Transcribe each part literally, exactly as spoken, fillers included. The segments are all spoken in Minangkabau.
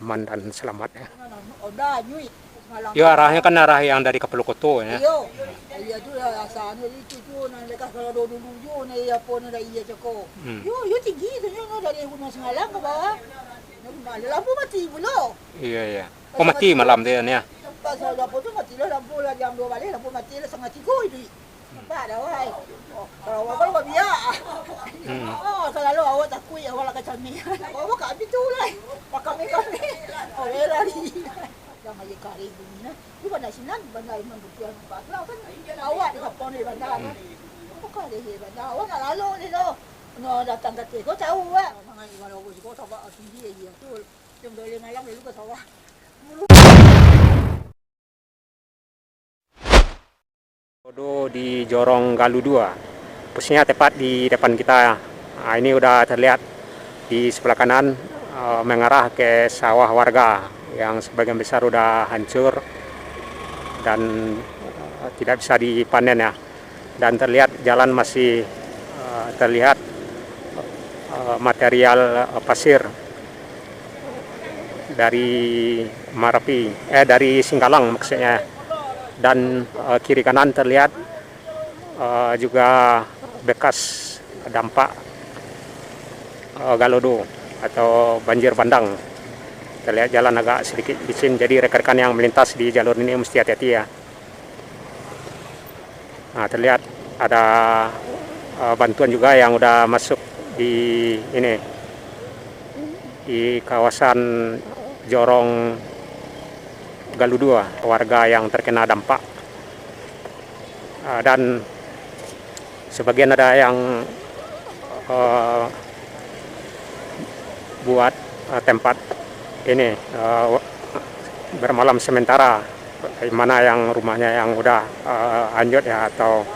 aman dan selamat, ya. Yo, arahnyo kan arah yang dari Kapalo Koto, ya. Iyo. Iyo tu lah, asalnyo itu tu, nan dekat kalau dulu-dulu tu, nan iyo apo, nan dari iyo cako. Hmm. Yo, yo tinggi tu, yo, dari Gunung Sengalang ke bawah. Lampu mati pulo. Iyo, iyo. Oh, mati malam tu, ya, ni, ya? Pas lampu tu mati lah, lampu lah jam dua baleh, lampu mati lah, satangah tigo itu. Nampak dah, wai. Oh, kalau awak, kalau awak biak. Hmm. Oh, salalu awak takuik, awak lah kacamik. Awak kat pintu lah. Makan kami. Oh, lari. Jangan aja kari bunyi nah. Di bandar sinan, bandar Imam Bukiah nampak tu lah kan. Awak di kapal di bandar kan. Bukan di bandar, awak nak lalu ni tu. Nak datang ka ko tahu awak. Mangai iman Allah ko sabab tinggi aja tu. Yang boleh malam lalu ke sawah. Kodo di Jorong Galudu, ah. Posisinya tepat di depan kita. Ah, ini udah terlihat di sebelah kanan, eh, mengarah ke sawah warga yang sebagian besar udah hancur dan, eh, tidak bisa dipanen, ya. Dan terlihat jalan masih, eh, terlihat, eh, material, eh, pasir dari Marapi, eh, dari Singgalang maksudnya. Dan, eh, kiri kanan terlihat, eh, juga bekas dampak, eh, galodo atau banjir bandang. Terlihat jalan agak sedikit licin, jadi rekan-rekan yang melintas di jalur ini mesti hati-hati, ya. Nah, terlihat ada, eh, bantuan juga yang udah masuk di ini, di kawasan Jorong Galudu, warga yang terkena dampak. Eh, dan sebagian ada yang, eh, buat, eh, tempat ini, eh, bermalam sementara, mana yang rumahnya yang udah, eh, hanyut ya, atau,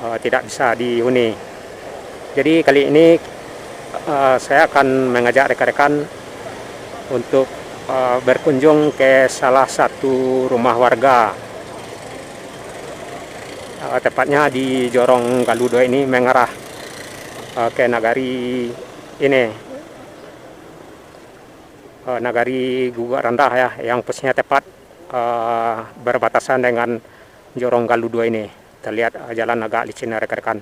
eh, tidak bisa dihuni. Jadi kali ini, eh, saya akan mengajak rekan-rekan untuk, eh, berkunjung ke salah satu rumah warga, eh, tepatnya di Jorong Galudo ini mengarah, eh, ke nagari ini, eh, nagari Guguak Randah ya, yang posisinya tepat, eh, berbatasan dengan Jorong Galudo ini. Terlihat, eh, jalan agak licin, rekan-rekan.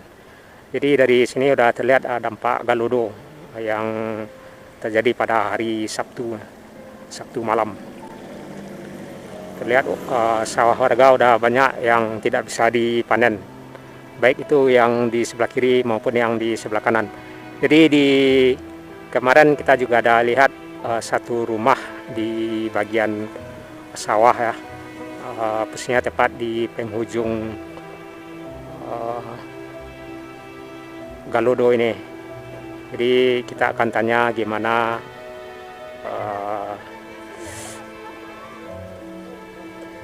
Jadi dari sini udah terlihat, eh, dampak galodo yang terjadi pada hari Sabtu, Sabtu malam. Terlihat, eh, sawah warga udah banyak yang tidak bisa dipanen, baik itu yang di sebelah kiri maupun yang di sebelah kanan. Jadi di kemarin kita juga ada lihat, eh, satu rumah di bagian sawah ya, eh, posisinya tepat di penghujung, eh, galodo ini. Jadi kita akan tanya gimana, eh,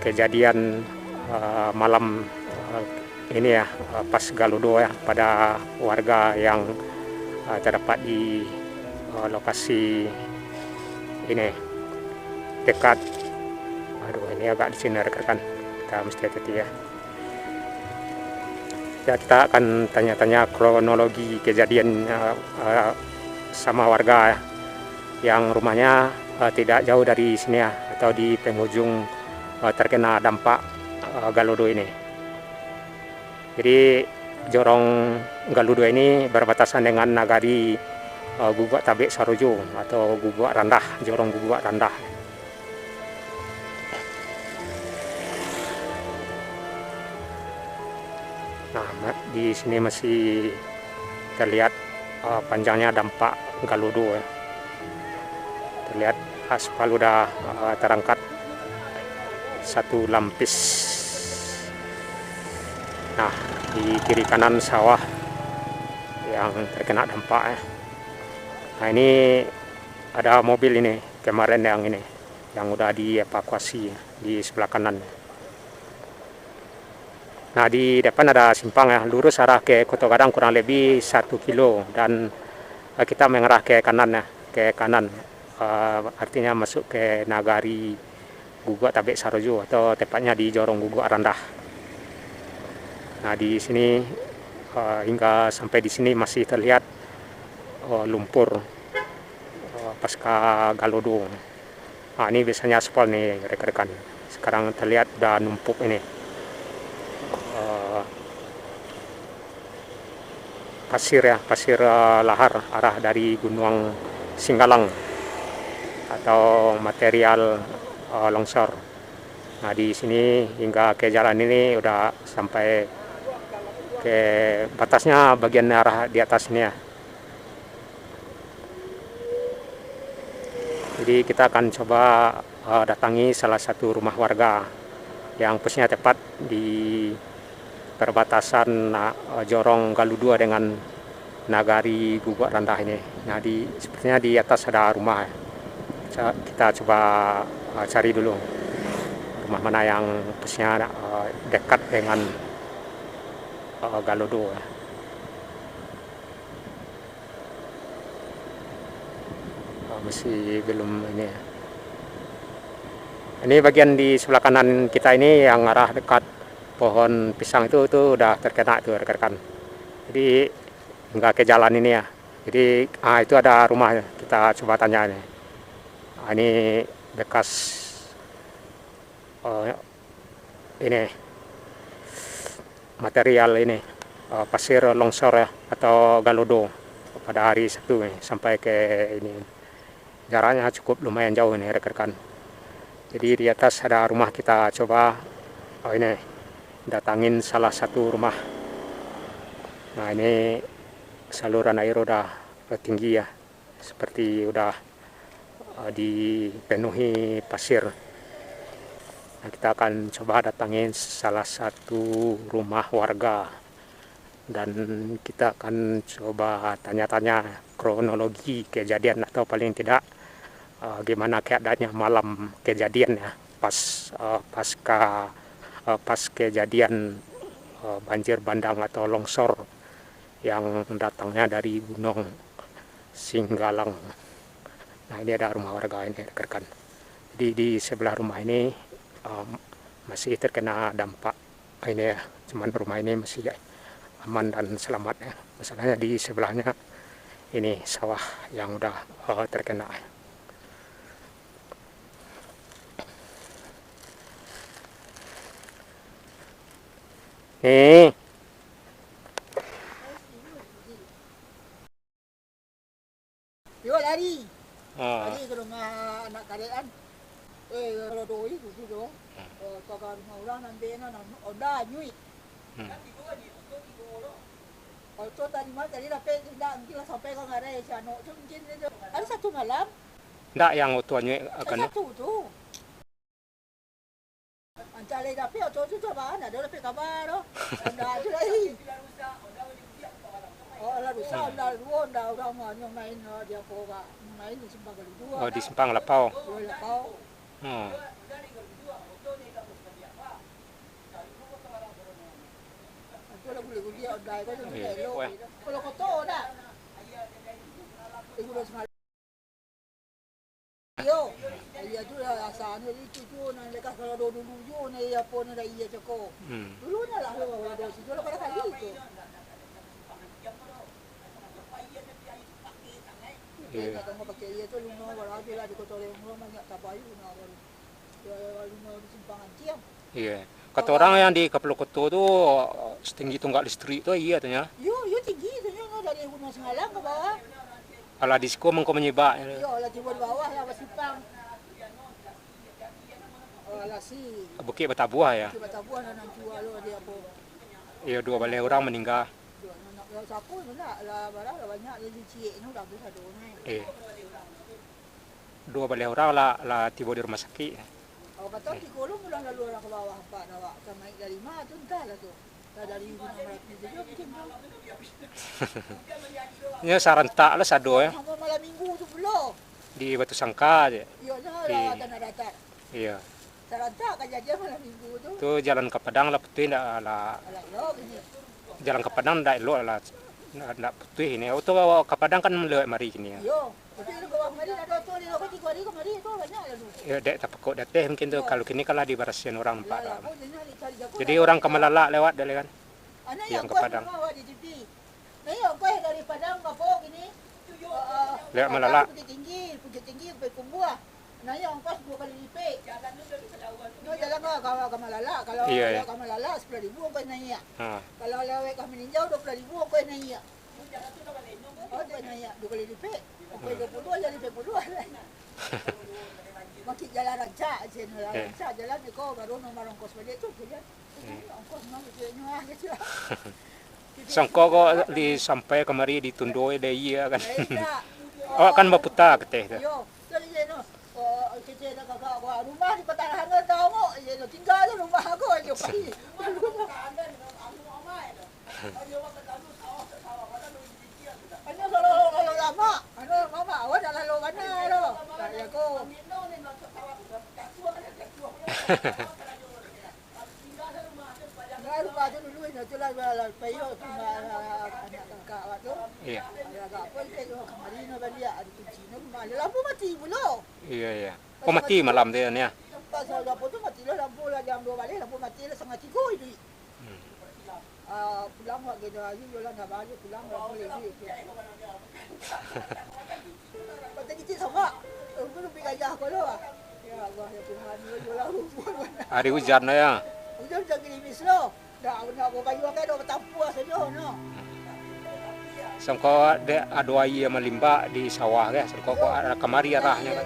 kejadian, eh, malam, eh, ini ya, eh, pas galodo ya, pada warga yang, eh, terdapat di, eh, lokasi ini dekat. Aduh, ini agak di sini rekan-rekan. Kita mesti hati-hati ya. Ya, kita akan tanya-tanya kronologi kejadian, eh, eh, sama warga ya, yang rumahnya, eh, tidak jauh dari sini ya, atau di penghujung, eh, terkena dampak, eh, galodo ini. Jadi, Jorong Galudo ini berbatasan dengan nagari, eh, Guguak Tabek Sarojo atau Guguak Randah, Jorong Guguak Randah. Nah, ma-, di sini masih terlihat, eh, panjangnya dampak galodo, ya. Terlihat aspal udah, eh, terangkat satu lapis. Nah, di kiri kanan sawah yang terkena dampak, ya. Nah, ini ada mobil ini, kemarin yang ini, yang udah dievakuasi di sebelah kanan. Nah, di depan ada simpang ya, lurus arah ke Koto Gadang kurang lebih satu kilo dan, eh, kita mengarah ke kanan ya, ke kanan. Eh, artinya masuk ke nagari Guguak Tabek Sarojo atau tepatnya di Jorong Guguak Randah. Nah, di sini, eh, hingga sampai di sini masih terlihat, eh, lumpur, eh, pasca galodo. Ah, ini biasanya aspal nih, rekan-rekan. Sekarang terlihat udah numpuk ini. Eh, pasir ya, pasir, eh, lahar arah dari Gunung Singgalang atau material, eh, longsor. Nah, di sini hingga ke jalan ini udah sampai ke batasnya bagian arah di atas ini ya. Jadi kita akan coba, eh, datangi salah satu rumah warga yang posisinya tepat di perbatasan, eh, Jorong Galudu dengan Nagari Guguak Randah ini. Nah, di, sepertinya di atas ada rumah. Ca-, kita coba, eh, cari dulu rumah mana yang posisinya, eh, dekat dengan, eh, Galudu. Oh, masih belum ini ya. Ini bagian di sebelah kanan kita ini yang arah dekat pohon pisang itu, itu udah terkena tuh rekan-rekan. Jadi hingga ke jalan ini ya. Jadi, ah, itu ada rumah, kita coba tanya ini. Ah, ini bekas, eh, ini material ini, eh, pasir longsor ya, atau Galudu pada hari Sabtu ni sampai ke ini. Jaraknya cukup lumayan jauh ini rekan-rekan. Jadi di atas ada rumah, kita coba, oh, ini datangin salah satu rumah. Nah, ini saluran air udah tinggi ya, seperti udah, eh, dipenuhi pasir. Nah, kita akan coba datangin salah satu rumah warga dan kita akan coba tanya-tanya kronologi kejadian atau paling tidak, eh, gimana keadaannya malam kejadian ya, pas, eh, pasca, eh, pas kejadian, eh, banjir bandang atau longsor yang datangnya dari Gunung Singgalang. Nah, ini ada rumah warga ini, rekan-rekan. Jadi, di sebelah rumah ini, em, masih terkena dampak ini ya. Cuman rumah ini masih aman dan selamat ya. Masalahnya di sebelahnya ini sawah yang udah, eh, terkena. Nih. Yo lari. Ah. Lari ka rumah anak karek kan. Eh, kalau doi tu tu doh. Hmm. Eh, ka rumah urang nan bena nan onda nyuik. Hmm. Oto tadi malam tadi dapek, indak, mungkin lah sampai ka ngarai si Anok tu mungkin tu. Ada satu malam. Ndak yang oto nyuik akan. Satu tu. Antah lai dapek oto tu, cubo ado dapek kaba doh. Onda tu lai. Oh, lah rusak, onda duo, onda urang mah, nyo main, oh, di apo, Pak? Main di Simpang Galudu. Oh, di Simpang Lapau. Yo, Lapau. Hmm. Itu lah guliak-guliak onda ko tu. Iyo. Elok. Weh. Kalau koto dah. Ibu dah semalam. Iyo, iyo tu lah asalnyo itu tu, nan lekas kalau do dulu jo, nan iyo apo nan dah iyo cako. Hmm. Dulu nyo lah lo, lo do situ lah pada kali tu. Iyo. Iyo, tak tahu pakai iyo tu, lumo baru habis lah di Kota Lembong, banyak tabayu nah baru. Iyo, lumo di Simpang Antiang. Iyo. Kato urang yang di Kapalo Koto tu, setinggi tunggak listrik tu, iyo tu nyo. Iyo, iyo tinggi tu nyo, dari Gunung Singgalang ka bawah. Alah di siko mangko manyibak. Iyo, lah tibo di bawah lah basimpang. Oh, alah si. Bukik Batabuah yo? Bukik Batabuah lah nan tua lo di apo. Iyo, duo baleh urang maningga. Duo, nan, nan, sapo tu nak, lah bara lah banyak, lah ciek nyo dah habis ado nyo. Iyo. Duo baleh urang lah, lah tibo di rumah sakik. Oh, patang tigo lo mudah lalu urang ka bawah, ampak awak ka naik dari ma tu, antahlah tu. Lah dari Gunung Marapi tu juo mungkin tu. Nyo sarantak lah sado yo. Samo malam minggu tu pulo. Di Batusangka je. Iyo, nyo lah tanah datar. Iyo. Sarantak kajadian malam minggu tu. Tu jalan ka Padang lah putuih ndak lah. Alah, elok ini. Jalan ka Padang ndak elok lah. Ndak, ndak putuih ini. Oto ka Padang kan lewat mari kini. Iyo. Tapi kalau kamari ado tu, ado tigo hari kamari tu banyak lalu. Yo, dek tapakok dateh mungkin tu. Iyo. Kalau kini kan lah dibarasian urang nampak. Iyolah, tu. Jadi urang ka Malalak lewat dah kan. Yang ka Padang. Nah, iyo, kau dari Padang ka Pok kini. Lewat Malalak. Bukittinggi, Bukittinggi, Payakumbuah. Naiak ongkos duo kali lipek. Jalan tu dari Kedawan tu. No, jalan ka, ka, ka Malala. Kalau Iya, lewat iya. ka Malala, sapuluah ribu ongkos naiak. Ha. Kalau lewat ka Maninjau, duo puluah ribu ongkos naiak. Ongkos naiak duo kali lipek. Ongkos Hmm. duo puluah, jadi lipek puluah. Makin jalan rancak, jalan Eh. rancak, jalan iko baru nomor ongkos baliak tu, jalan. Hmm. Ongkos mah kecilnyo, ah, kecil. Sangko ko disampai kamari ditundo dek iya kan. Indak. Awak kan baputa kateh tu. Iyo, jadi je no. Oh, kecil dah kakak gua rumah di Patahan kan tau kok. Iyo, tingga je rumah aku aja pai. Hanya kalau, kalau lama, anu mama, awak dah lalu mana tu. Tak ya ko. Nah, rumah tu dulu, inyo tu lah, lah, lah, payo, rumah, ah, anak kakak awak tu. Iya. Ada agak apa, dia tu, kamari no baliak, ada kunci no rumah. Lampu mati pulo. Iya, iya. Oh, mati malam tu, ya, ni, ya? Pas lampu tu mati lah, lampu lah jam dua balik, lampu mati lah, setengah tiga itu. Hmm. Ah, pulang awak kena ayu, yo lah, nak balik pulang, awak boleh duit tu. Kata kecil sama, aku lebih gajah kau lah. Ya Allah, ya Tuhan, yo, yo lah, rumput. Hari hujan lah, ya? Hujan, hujan gerimis lah. Dah, nak bawa kayu akai, dah batampua sajo, no. Sangko dek ado aia malimbak di sawah, keh? Sangko ko arah kamari arahnyo, kan?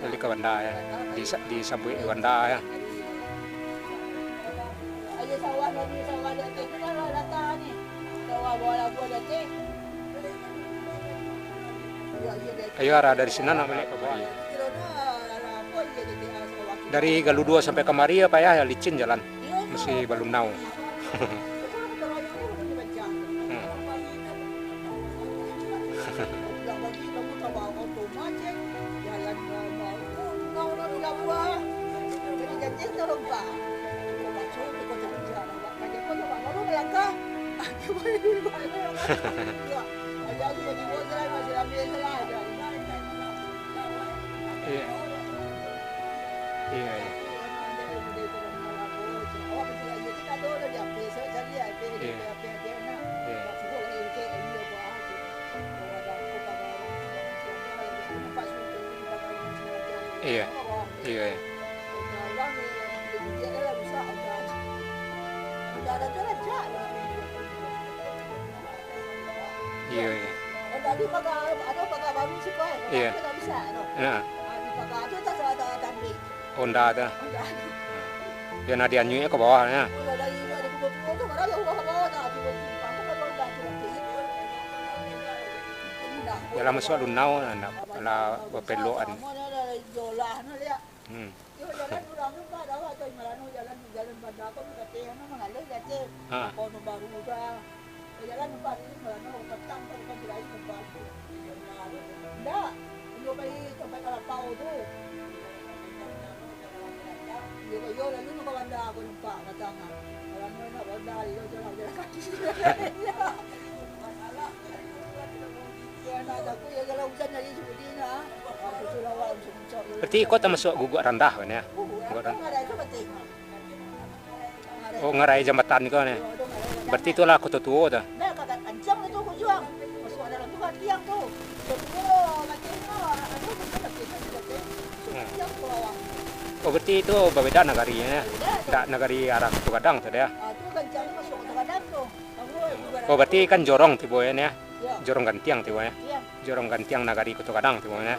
Balik ka banda, ya. Di sa-, disambuik di banda, ya. Ayo, arah dari sinan nak balik ka kamari. Dari Galuduo sampai kamari, apa ya, ya licin jalan. Masih balunau. Hmm. Iya. Iya, iya. Iya. Iya. Iya, iya. Iya, iya. Iya. Nah. Honda tu. Yo, nah dianyuik ka bawah, nah. Yo lah masuak lunau, nah, lah bapelokan. Hmm. Yo, jalan urang tu, Pak, dah, atau Imran, jalan, jalan banda ko, katanya, anu, mangalih, katanya. Ha. Apa, anu baru dah. Yo, jalan, Pak, ini Imran, petang, Pak, bukan kira ini, Pak. Ndak, iyo pai tampek Kalapau tu. Iyo, iyo, lalu nu ka banda ko, Pak, datang, ah. Kalau nu nak banda, iyo, jalan, jalan kaki. Iyo, nak, aku, iyo, jalan hujan, jadi seperti ini, ah. Aku tu lawan, Berarti iko tamasuak Guguak Randah kan, ya? Guguak Randah. Oh, ngarai jambatan ko, ni. Berarti itulah Koto Tuo tu. Hmm. Oh, berarti itu babeda nagari, ya? Ndak nagari arah Koto Gadang tu, ya? Oh, berarti kan jorong tibo, ya, ni, ya? Jorong Gantiang tibo, ya? Jorong Gantiang nagari Koto Gadang tibo, ya?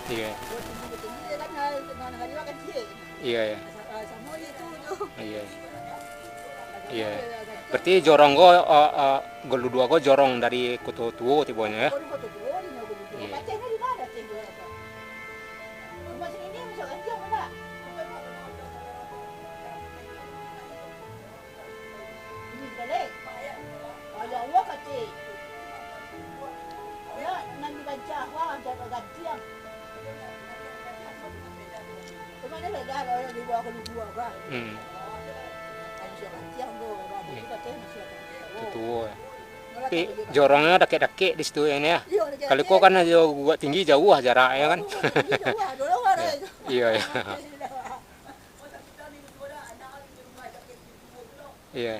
Iya. Iya. Iya, iya. Iya. Berarti jorong ko, eh, eh, Galuduo ko jorong dari Koto Tuo tibonyo, ya? Iya. Hmm. Iya. Tuo. Tapi jorongnyo dakek-dakek di situ, ya, ni, ya. Kalau ko kan Guguak Tinggi jauah jarak, ya kan? Iya, iya. Iya.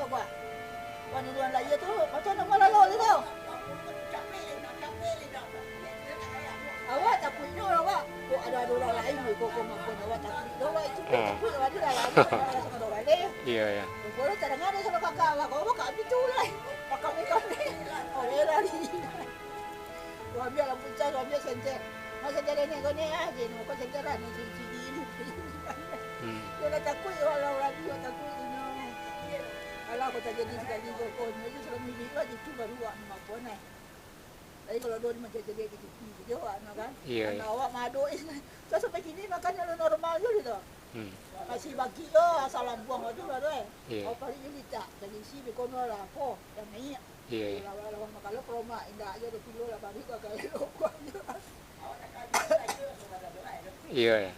yo, Pak. Wan urang lahia tu, macam namo lalu tu. Awak takuiknyo awak, kok ado, ado urang lain, kok, kok mampun awak takuik, awak itu pun takuik, awak tu dah lari, awak rasa kada baleh. Iyo, iyo. Kok dah tadanga dah samo kakak awak, kok awak ka pintu lah. Kakak mereka ni, awak lari. Wak ambiak lampu cas, wak ambiak senter. Mas senter nenek ko ni, ah, je, no, kok senter lah, ni, ciri-ciri ni. Hmm. Yo lah takuik, awak lah, awak lari, awak takuik, ino. Alah, kok tajadi sakali, kok, kok, ni, je, salah milik lah, itu baru awak ni mampu, nah. Tapi kalau ado di macam jadi di T V video, anu kan. Iyo, iyo. Anak awak madok, eh, tu sampai kini makan yang normal je gitu. Hmm. Masih bagi yo, asal lambuang aja lah tu, eh. Iyo. Awak paling je litak, dari isi, beko no lah, apo, yang naik. Iyo, iyo. Lawan, lawan, kalau promo, indak aja ada kilo lah, balik ke elok aja. Iyo, iyo.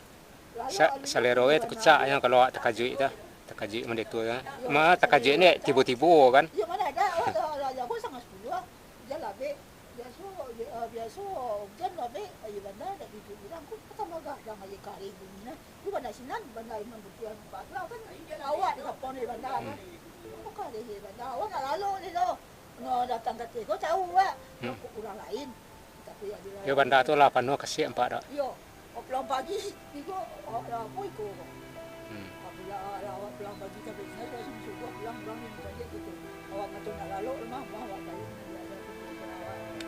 Sa-, salero we takucak nyo kalau awak takajuik tu. Takajuik mode tu, yo. Ma, takajuik ni tibo-tibo, kan? Iyo, mana ada, awak dah, dah, dah, awak sangat sepuluh lah. Hujan labek, biaso, bi-, ah, biaso hujan labek, aia banda dak diduduak urang, kok patambah gadang aia karing bumi nah. Tu banda sinan, banda nan butuah nampak tu lah kan. Awak di kapal ni banda kan. Kok kareh aia banda, awak nak lalok ni tu. Nah, datang ka ateh ko jauah, wak. Hmm. Kok urang lain. Tapi ado lah. Yo, banda tu lah panuah kasiak nampak dak? Iyo. Awak pulang pagi, iko, awak pulang apo iko? Hmm. Apabila awak pulang pagi sampai sinan, sudah subuh-subuh pulang, pulang di baliak gitu. Awak mato nak lalok rumah, rumah awak tahu, awak tahu, awak tahu, awak tahu.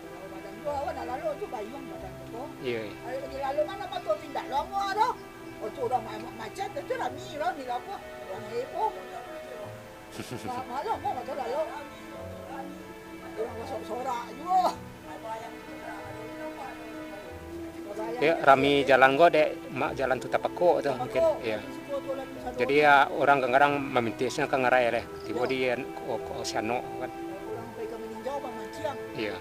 Awak badan tu, awak nak lalok tu, bayuang badan tu, ko. Iyo, iyo. Kalau lagi lalok, mana mato tindak lama dah. Oh, tu urang ma-, ma-, macet, tu rami, rami lah, apo? Urang heboh. Ma-, malam, ko, mato lalok. Urang masuk sorak juo. Yo, rami jalan ko dek, mak, jalan tu tapakok tu mungkin. Iyo. Jadi, yo, urang kadang-kadang mamintisnyo ka ngarai leh. Tibo di, ko, ko, sianok kan. Iyo.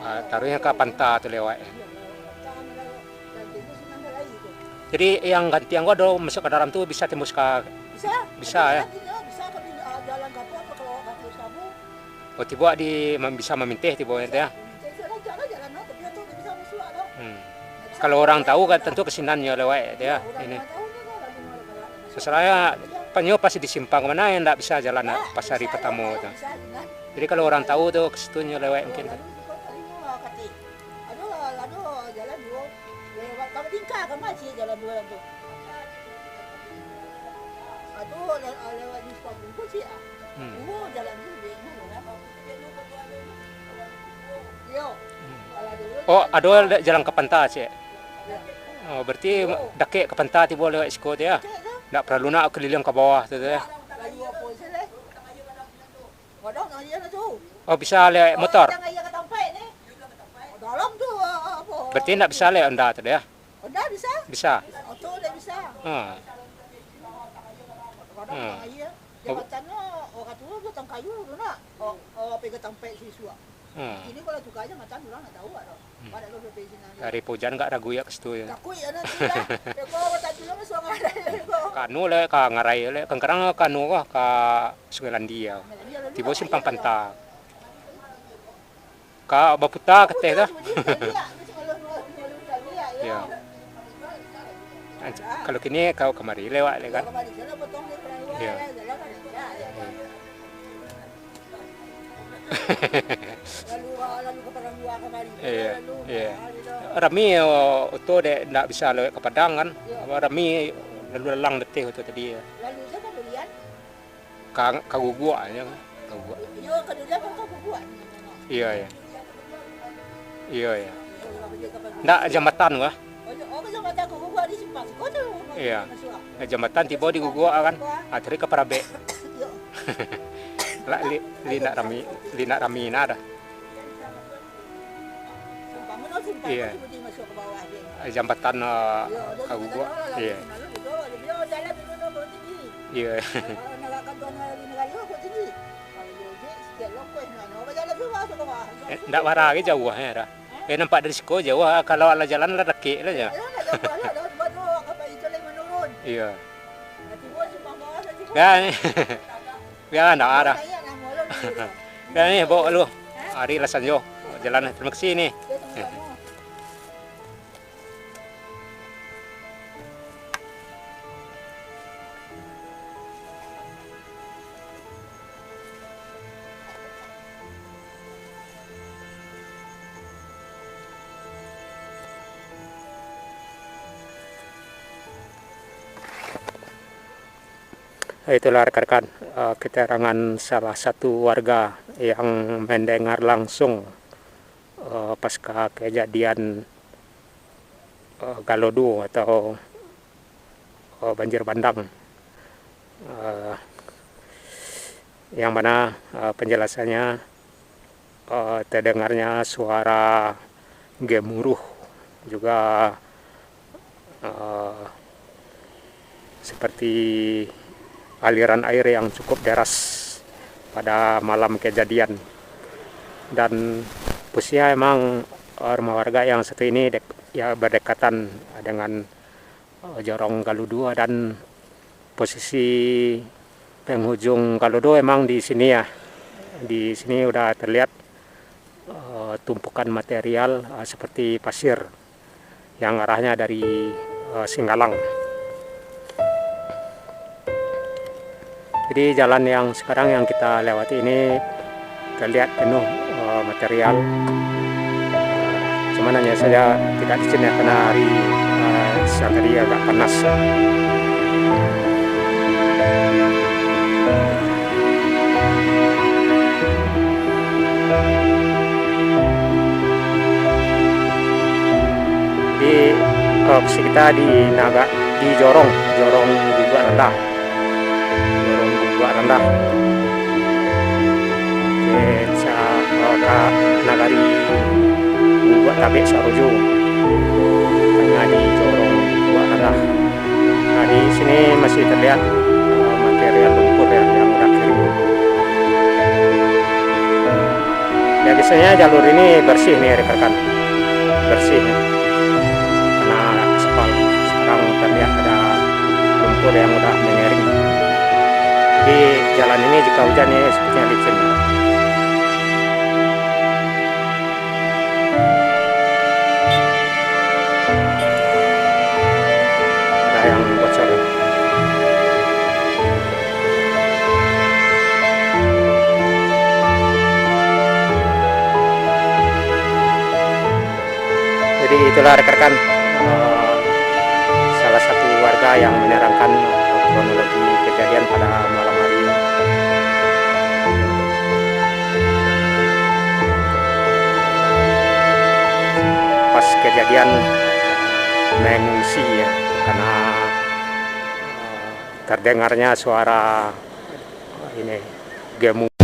Ah, taruihnyo ka panta tu lewat. Jadi, yang gantiang ko ado masuk ka dalam tu bisa tembus ka. Bisa. Bisa, yo. Bisa, bisa, jalan kapal tu kalau kapal sabu. Oh, tibo di, mam-, bisa mamintih tibo tu, yo? Bisa, bisa, bisa, jalan, tapi tu bisa masuk, ado. Hmm. Kalau urang tahu kan, tantu ka sinan nyo lewat, yo, ini. Masalahnya, panyo pasti di simpang mano yang ndak bisa jalan, pas hari pertamo tu. Jadi, kalau urang tahu tu, ka situ nyo lewat mungkin tu. Ado, ado jalan duo. Lewat, kalau tingkah ka masih jalan duo tu. Ado le-, lewat di Simpang Bungkus, ah. Hmm. Duo jalan tu, dia ni, nah. Iyo. Hmm. Kalau duo. Oh, ado le-, jalan ka panta, cek? Yo. Oh, berarti dakek ka panta tibo lewat siko tu, yo? Dakek tu. Ndak paralu nak kaliliang ka bawah tu, tu, yo? Lalu apo se leh? Kadang aia lah tu. Oh, bisa lewat motor? Kadang aia ka tampek ni. Dalam tu, ah, apo? Berarti ndak bisa lewat onda tu, yo? Onda bisa? Bisa. Oto ndak bisa. Ha. Kadang aia. Jambatan tu, urang tua batang kayu tu nak. Oh, oh, pai ka tampek sisuak. Hmm. Ini kalau tukar aja matan orang nak tahu tak? Hmm. Pada lo P P sinan. Dari Pojan gak ragu ya ke situ ya. Takut ya nanti ya. Eko, tak dulu masuk ngarai eko. Kanu le, ka ngarai le, kangkarang kanu ka, ka Sungai Landi ya. Sungai Landi ya, lalu Tibo tak simpang payah pantai. Ka baputa kateh tu. Baputa, sunyi, tak lihat. Dia cuma lalu, lalu, lalu, tak lihat, ya. Ya. Kalau kini kau kamari lewat le kan? Kamari, jalan potong dia, orang luar, ya, jalan kan, ya, ya. Ya. Lalu, ah, lalu ka Padang Luar kamari. Iya, lalu, iya. Ah, gitu. Rami, oh, oto dek ndak bisa lewat ka Padang kan? Iya. Rami lalu lalang deteh oto tadi ya. Lalu siapa durian? Ka, ka Guguak aja kan? Ka Guguak. Iyo, ka durian kan ka Guguak. Iya, iya. Iya, iya. Ndak jambatan kah? Oh, ka jambatan ka Guguak di simpang siko tu. Iya. Nah, jambatan tibo di Guguak kan. Ah, taruih ka Parabek. Iyo. Lah, li, li nak rami, li nak rami nah dah. Simpang mano simpang Iya. tu, seperti masuk ke bawah je. Ah, jambatan, ah, Iyo, jadi ka Guguak. Iya. Iya. Kalau nak kat tuan di Negara, kok tinggi. Kalau dia ojek, setiap longkos, nah, nak bajalan tu, masuk ke bawah. Eh, ndak bara lagi jauh, eh, dah. Eh, nampak dari siko jauh, ah, kalau alah jalan lah dakek lah je. Iya, nak jauh lah, dah, sebab tu, kapal itu lagi menurun. Iya. Nanti bos, simpang bawah, nanti bos. Kan? Kan, ndak ada. Banyak lah, malam ni. Kan ni, bawa lu. Hari lah sanjo. Jalan, terima kasih ni. Oke, sama-sama. Itulah rekan-rekan, eh, keterangan salah satu warga yang mendengar langsung, eh, pasca kejadian, eh, Galodo atau, eh, banjir bandang. Eh, yang mana, eh, penjelasannya, eh, terdengarnya suara gemuruh, juga, eh, seperti aliran air yang cukup deras pada malam kejadian. Dan posisinya emang, eh, rumah warga yang satu ini dek-, ya, berdekatan dengan, eh, jorong Galodo, dan posisi penghujung Galodo emang di sini ya. Di sini udah terlihat, eh, tumpukan material, eh, seperti pasir yang arahnya dari, eh, Singgalang. Jadi, jalan yang sekarang yang kita lewati ini terlihat penuh, eh, material. Cuman hanya saja tidak licin ya, karena hari, eh, siang tadi agak panas. Di, eh, posisi kita di Naga, di jorong, jorong Guguak Randah. Jorong Guguak Randah. Oke, sa-, eh, ka nagari Guguak Tabek Sarojo. Tangah di jorong Guguak Randah. Nah, di sini masih terlihat, eh, material lumpur ya, yang udah kering. Ya, biasanya jalur ini bersih nih, rekan-rekan. Bersih, ya. Karena aspal. Sekarang terlihat ada lumpur yang udah mengering. Di jalan ini jika hujan, ya, sepertinya licin. Ada yang bocor. Jadi itulah rekan-rekan, eh, salah satu warga yang menerangkan kronologi kejadian pada malam hari. Pas kejadian mengungsi ya, karena, eh, terdengarnya suara ini gemu.